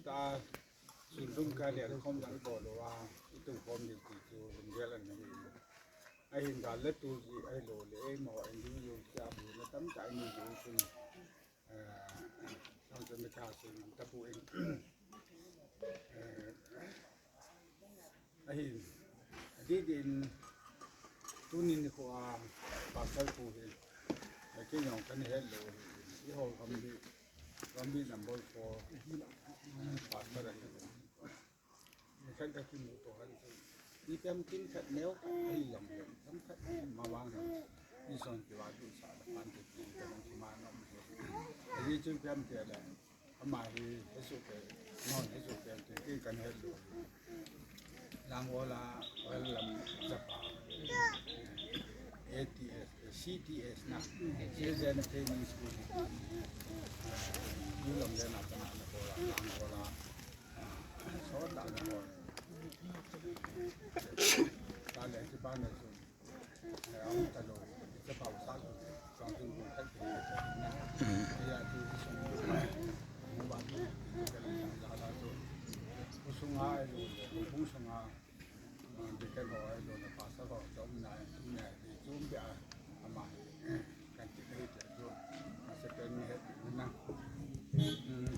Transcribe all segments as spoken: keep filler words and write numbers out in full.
Ta, sun lum ka le khom lang ko lo wa, itu khom ni ti chu lum gel an ni. Ahin gal le tu ji ai lo le, mo an ji yo cha bu na tam ta ni ji kun. Eh, sang ta me ka se ta bu in. Eh, Ahi, adih din, tunin nikho a, Pastor pu hi, a, kei jong kahin het lou hi, eiho Gambih, Gambih number four, Pastor ahi. Nikhat kakimuto han chu. Ipi ham tin khat neo, ahi jong le, tam khat ma vang hi. Ison kiva tu sa, pan te pi, kan ki ma nom. Ahi chu ipi ham te le. Ama hi, hichu ke, non, hichu ke, ke, ke kan het lou. Langol a, well, lam, chapa. A T S, C T S na. Children Training School. Yu lam le na, kana na ko la, Langol a. So, ta na ko. Ta le, chi pa na chu.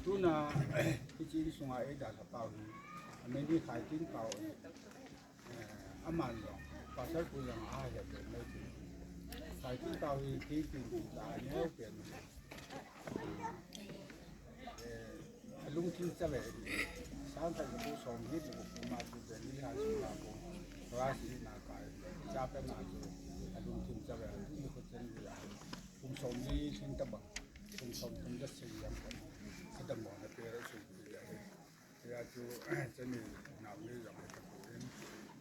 Tuna, hiche insunga eidalha pau hi, ameni Khaitin pau. Eh, aman jong, Pastor pu jong ahet le mai ti. Khaitin pau hi, ti ti ti la neo pen. Eh, alungthim chave. Sang khat ko som hi ko ma tu pen ni ha su la ko. Ra si na kai. Cha pen na chu. Alungthim chave. Ni ko chen ni la. Kum som ni sin ta ba. Kum som kum da si yang ko. Adam mo na pe ra su. Hia chu, chani nau ni jong le tapon,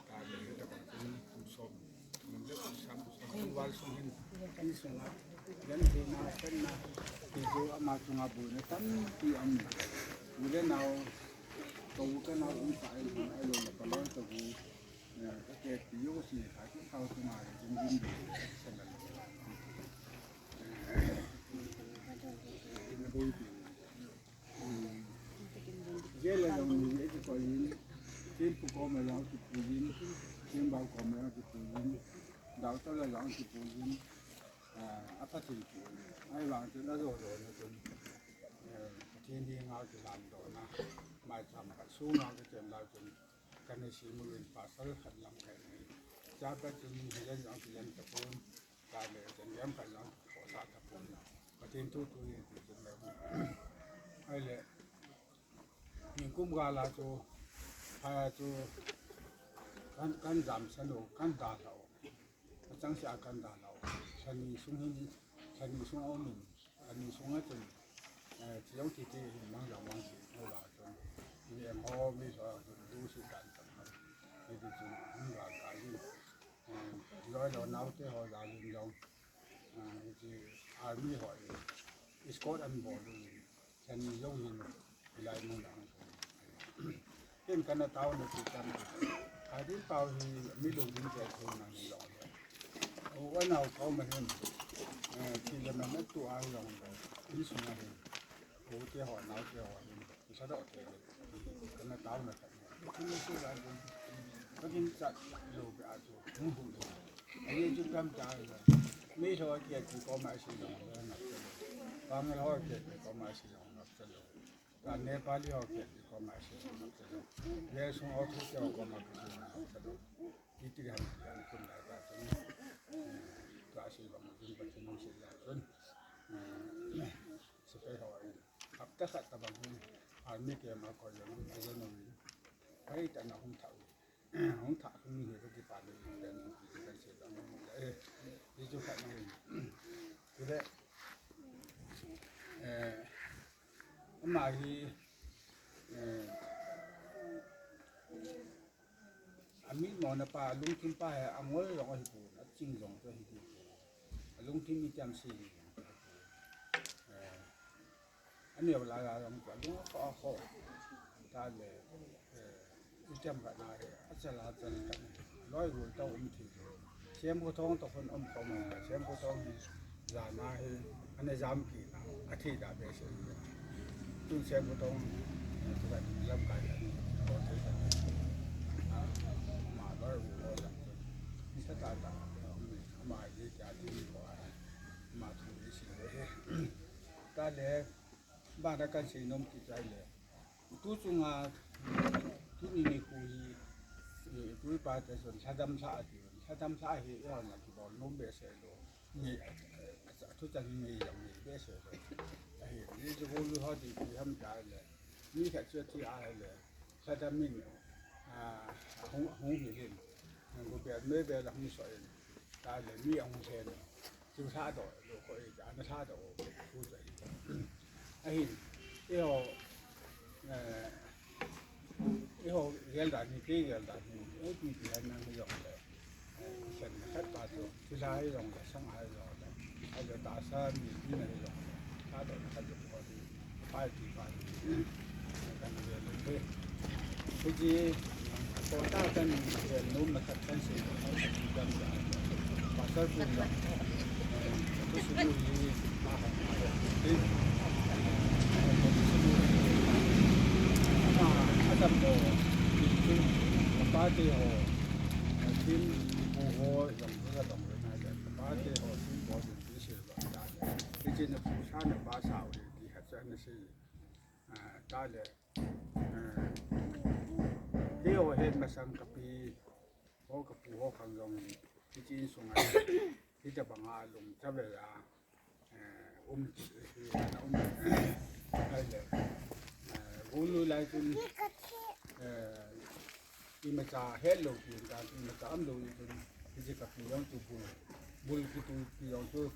ta le tapon, kum som, kum le kum sang, kum som, kum val sung hin, insunga, yan thina, kanna, ti chu ama chunga boina tampi um. U le nau, kou ka nau um sa ai, ai lo na paloi to bu, eh, ka ke ti yo si, ka ki kau chunga, jing jing, sa na. Ina boi pi. Jela jong ni e kikoi in, Thempu koma jong kipui in, Thembau koma jong kipui in, Doctor la jong kipui in, ah, aphatthei kipui in. Ahivang chun ajo jo na chun, eh, Pathen henga kilamdohna, maicham khat sunga kichem lai chun, kana seimu in pasal khat lang khat ni. Chapa chun hilen jong kilen tapon, Ka le, chen yam ka jong, ko sa ta pon. Pathen thu thu ni ti chen le. Ai le, nikum ga la chu, ha chu, kan, kan jam sa lo, kan da lo. Chang sia kan da lo. Sani sung hin, sani sung a um in, sani sung a chun, eh, chi jong ti ti hin mang jong mang si, lo la chun. Ni em ho, mi so, du si kan chang. Ni ti chun, ni ga ka yin. Loi lo naote ho jal in jong, ah, hiche army ho in escort an bol u, chan ni jong hin hilai mun lang. Ken kana taona chu chan. Adin pau hi mi lungding che thu na ni jong. U anao koma hin, eh, thi le man tu a jong. Insung a hin. U te ho, nao te ho hin. Sa do te. Kana taona. Ka gin chat lou be a chu, hung hung lou. Ahi chu kam ta la. Mi ho kiat ti koma si lou, ngap ta lou. Pangil ho kiat ti koma si lou, ngap ta lou. Ka Nepali ho kiat ti koma si lou, ngap ta lou. Ye sung ho kiat ti koma si lou, ngap ta lou. Iti han, han kun la ta chun. Ka si lou, kun pa chun si la chun. Sepai ho. Hapta khat tabang hin, army camp a koi jong, a jong, hoi ta na hung thah u. Hung thah hung hi ka kipan ni, kan, kan se ta, eh, ni chu khat ni. Chule, eh, ama hi, eh, Ami mona pa, alungthim pa hi, angol jong ahi pon, aching jong chu ahi pon. Alungthim mi tiam si jong chu ahi pon. Eh, aneo lai a jong chu, alung akho akho. Ta le, eh, i tiam ka na hi, achal achal ka na. Loi gol ta um thi. Semkhothong toh khun um khom a, Semkhothong hi jana hi, ana jam kit na, athi da behseh. Tun Semkhothong, eh, tu ka le, bana kan seinom kit chai le. Tu chunga, tuni nikho hi, eh, tu pa te chun lhadam lha ati, lhadam lha hi, eh, na kibol nom behseh lou. Ni, eh, eh, thu chan ni jong ni behseh lou. Ahi, ni chu golu ho ti ti ham ta le. Ni khat chu thi a le. Lhadam in, ah, hung, hung hi hin. Gu bel, me bel hung so in. Ta le mi hung sen. Chu lhadoh lou ko e, ana lhadoh ko chu ahi. Ahin, eiho, eh, eiho gel dan hi, kei gel dan hi, eh, pi pi han nang jong le, eh, kisen khat pa chu, thilha jong le, sangha jong le, ajo tahsa mi, mi na jong le, lhadoh khat jong ko hi. Pai ti pai. Kan ve le. Hiche, ko ta kan ve nom na khat kan sei. Kan ve. Pastor pu la. Ku su lu ni. Ma ha. Ti. Ma, adam ko. Ti. Pa te ho. Tin, pu ho, jong, jong, jong, na, pa te ho, tin, ko, tin, ti, se, ba, ta. Hiche na pu sa na pa sa, ti, khat sa na sei. Ah, ta le, ah, keiho het masang kapi, ho kapu ho khang jong, hiche insunga, hitabanga lungcha ve a, eh, um, um, ai le, eh, golu lai chun, eh, Imacha het lou pi ka, imacha um lou pi, hiche kapi jong chu bul, bul kitu pi jong chu,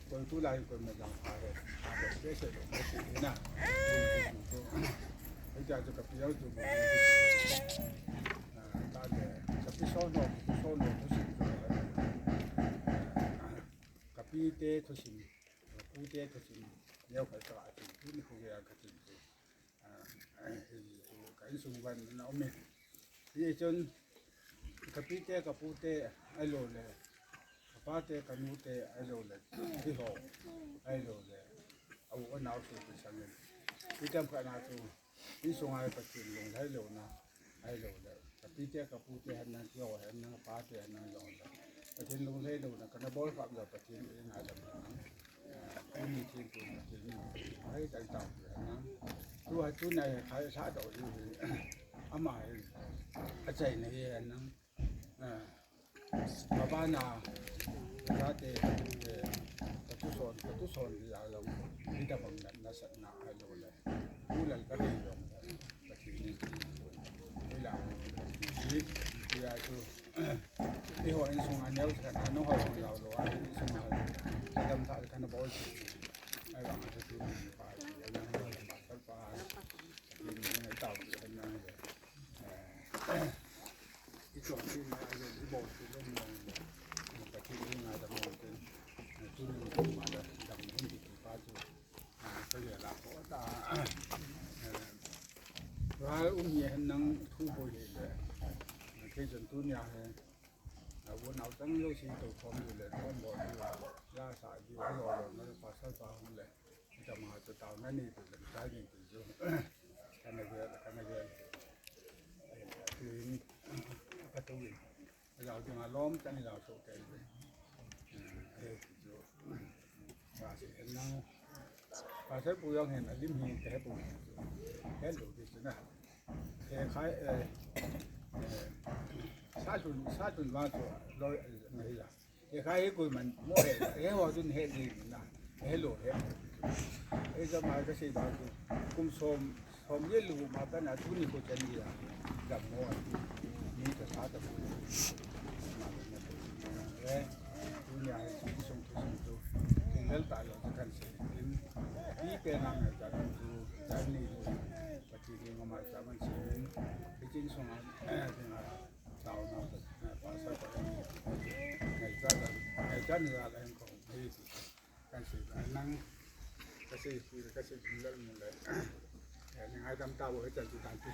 koi tulai koi ma jong pha he, pha he, se se lou, ma chu na, bul kitu chu. Hiche chu kapi jong chu bul kitu. Ah, ta le, kapi so no, so no, thusim chu. Ah, kapi te thusim, kapu te thusim, neo khai ka ati, tuni khu ge a ka tin chu. Ah, ka insung uva ana um e. Hichun, kapi te, kapu te, ahilou le, kapa te, kanu te, ahilou le, keiho, ahilou le, a u anao te, te sangin. Hitam khat na chu, insunga Pathen lunglhai louna, ahilou le, kapi te, kapu te, hen lang keiho, hen lang kapa te, hen lang jong le. Pathen lunglhai louna, kana bol khah jong Pathen in ngaidam hen lang. Tuni thempu Pathen in, ahi, kan taopi hen lang. Tua, tuna hi, khai sa tao hi, ama hi, achaina hi hen lang. Ah, baba na, kate, eh, katuson, katuson hi a lo, hitabang na, nasatna a lo le. Ulal ka dei jong, Pathen in, ila, hi, hi a chu, Eiho insunga neo khat a nung ho jong lou lou a, insunga ho. Adam tha kana bol. Ai vang chu tu ni pa, ai vang pa, pa, pa. Ni ni tao ni na. Eh, i chon ni na, i bol ni lom lom. Ni pa ni na da mo ken. Tu ni ma da, da mo ni pa chu. Ah, ka le la ko ta. Eh, ral um ye hen nang thu boi le le. Kei chun tunia hi. A, vun au tang lo si to khom le le, khom bo le. La sa di lo lo na pasal pa hung le. Ita ma to tao na ni to le, ta ni to jo. Kana ge, kana ge. Eh, tu ni, ka tu ni. Lau ding a lom tani lau so ke. Eh, jo. Pasal pu jong hin alim hi kahe pu. Hello, this na. He khai, eh, eh, sa tun, sa tun vang chu lo, eh, ngai la. He khai he koiman mo he, he ho tun he ji na. Hello, he. He jama kasei vang chu. Kum som, som le lu ma kana tuni ko chan dia. Dam mo ati. Ni ta sa ta ko. Eh, tunia hi sum sum tu sum tu. Tinggal ta lo ta kan se. Tin. Ti pe na ngai ta kan tu. Tan ni tu. Pati ni ngama ta man se. Tin sung a. Tin a. Tao na ta. Pa sa ta. Ngai ta ta. Ngai ta ni la ko. Kan sei ba nang, ka sei pui, ka sei pui lal mu le. Eh, ni ngaidam tao, eh, chan tu tan tu.